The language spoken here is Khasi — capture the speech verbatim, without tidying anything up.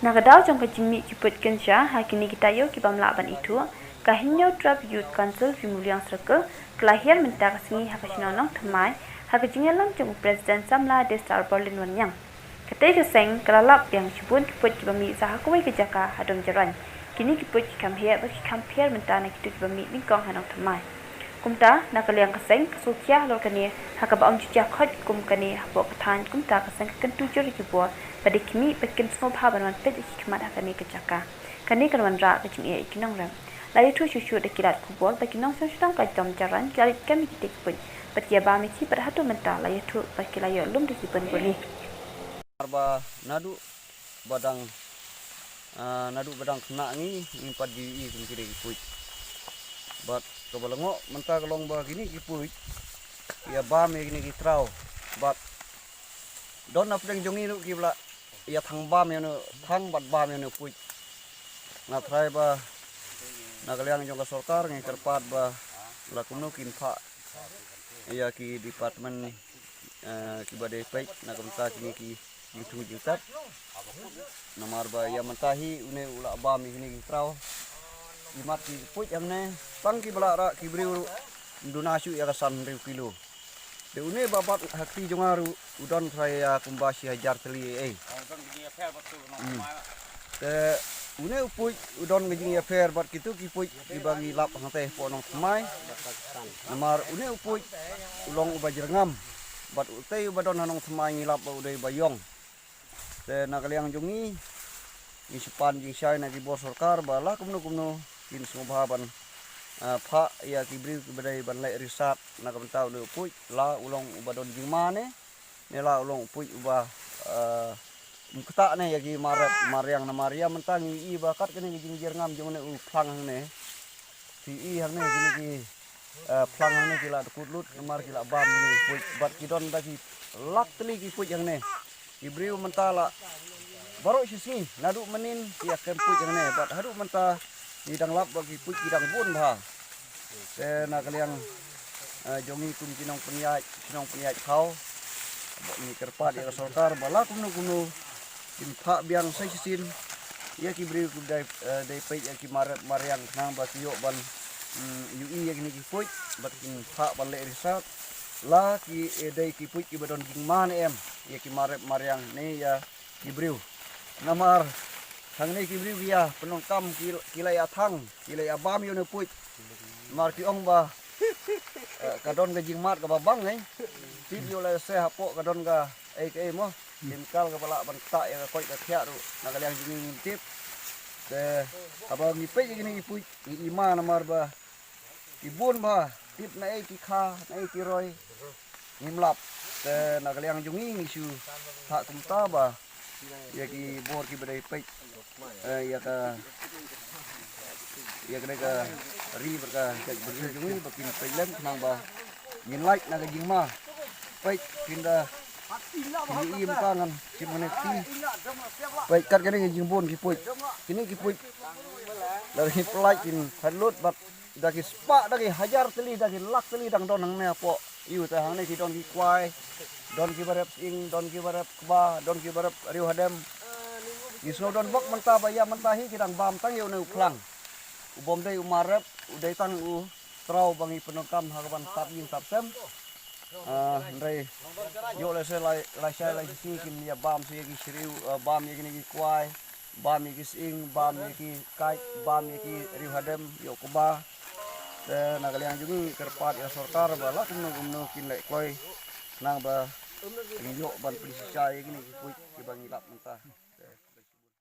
Na ka daw jong ka jingmih ki puit kynsha ha kine ki taïew ki bym lah ban ithuh, ka Hynñiewtrep Youth Council Vimulliang Circle ka la hiar mynta ka sngi ha ka shnong Nongthymmai ha ka jingïalam jong u President samla Destar Berlin Wanniang. Katei ka seng ka la lap biang shibun ki puit kiba mih sa ha kawei ka jaka ha Dong Jarain. Kine ki puit ki kham heh bad ki kham pher mynta na kitu kiba mih nyngkong ha Nongthymmai. Kumta na ka liang ka seng ka sngewkhia halor kane ha kaba ym ju jia khoit kum kane hapoh ka thaiñ, kumta ka seng ka kyntu jur ïa ki bor ba dei ki mih ba kin sngewbha ban wan peit ïa ki khmat ha kane ka jaka. Kane kan wanrah ka jingeh ïa ki nongrep. La ïathuh shuh shuh da ki lad khubor ba ki nongshong shnong ka Dong Jarain ki la leit kem ïa kitei ki puit bad ki ïa bam ïa ki, bad haduh mynta la ïathuh ba ki la ïoh lum da ki bun bun hi. Ba naduh ba dang, ah, naduh ba dang khynnah ngi, ngi pat ju ïohi kum kine ki puit. Bad kaba lyngngoh mynta ka long ba kine ki puit ki ïa bam ïa kine ki traw. Bad don na pdeng jong ngi ruh kiba la ïa thang bam ïa une u thang bad bam ïa une u puit. Nga tharai ba na ka liang jong ka sorkar ngi kyrpad ba la kumno kin phah ïa ki department, eh, kiba dei peit na ka bynta kine ki jingthung jingtep. Namar ba ïa mynta hi une u la bam ïa kine ki traw. Imat ki puit hangne, tang kiba la rah ki briew ruh ym duna shuh ïa ka san hynriew kilo. Te une ba bat ha kti jong nga ruh u don trai ïa kumba shi hajar tylli ei ei. Hmm. Te une u puit u don ka jingïapher bad kitu ki puit kiba ngi lap hangtei hapoh Nongthymmai. Namar une u puit u long uba jyrngam bad utei uba don ha Nongthymmai ngi lap ba u dei uba ïong. Te na ka liang jong ngi, ngi shu pan jingshai na ki bor sorkar ba la kumno kumno kin sngewbha ban, ah, phah ïa ki briew kiba dei ban leh research na ka bynta une u puit, la u long uba don jingma ne, ne la u long u puit uba, ah, um ktah ne ïa ki marep mariang. Namar ïa mynta ngi ïohi ba kat kane ka jingjyrngam jong une u phlang hangne. Phi ïohi hangne kine ki, eh, phlang hangne ki la dkut lut namar ki la bam kine ki puit bad ki don da ki lak tylli ki puit hangne. Ki briew mynta la baroh shi sngi naduh mynnin ki ïa kem puit hangne bad haduh mynta ngi dang lap ba ki puit ki dang bun bha. Te na ka liang, eh, jong ngi kum ki nongpynïaid, ki nongpynïaid thaw, ba ngi kyrpad ïa ka sorkar ba la kumno kumno kin phah biang sa shisien ïa ki briew ki dei, eh, dei peit ïa ki marep mariang khnang ba ki ïoh ban, mm, ïohi ïa kine ki puit bad kin phah ban leh research la ki, eh, dei ki puit kiba don jingma ne em ïa ki marep mariang ne ïa ki briew. Namar hangne ki briew ki ïa pyndonkam ki, ki la ïa thang, ki la ïa bam ïa une u puit. Namar ki ong ba, eh, ka don ka jingmad kaba bang, eh. Tip ïoh lehse hapoh ka don ka ei ka ei mo. Chemical kaba lah ban ktah ïa ka koit ka khiah ruh na ka liang jong ngi ngim tip. Te haba ngi peit ïa kine ki puit ngi i ma namar ba ki bun bha, tip na ei ki kha, na ei ki roi, ngim lap. Te na ka liang jong ngi ngi shu phah kumta ba ïa ki bor kiba dei peit, eh, ïa ka, ïa ka dei ka ri bad ka jaitbynriew jong ngi ba kin peit lem khnang ba ngin lait na ka jingma. Peit kin da ngi im ka ngan shim kane ka ti. Peit kat kane ka jingbun ki puit. Kine ki puit da ki pynlait kin phet lut bad da ki spah, da ki hajar tylli, da ki lak tylli dang don hangne hapoh. Ïoh te hangne ki don ki kwai, don kiba rep sying, don kiba rep kba, don kiba rep riewhadem. Ngi sngew don bok mynta ba ïa mynta hi ki dang bam tang ïa une u phlang. U bym dei u marep, u dei tang u traw ba ngi pyndonkam ha kaban tap ïing tap sem. Ah, hynrei ïoh lehse lai, lai shai lai shi kin ïa bam sa ïa ki shriew, ah, bam ïa kine ki kwai, bam ïa ki sying, bam ïa ki kait, bam ïa ki riewhadem, ïoh kba. Te na ka liang jong ngi kyrpad ïa sorkar ba la kumno kumno kin leh kloi khnang ba kin ïoh ban pynshisha ïa kine ki puit kiba ngi lap mynta.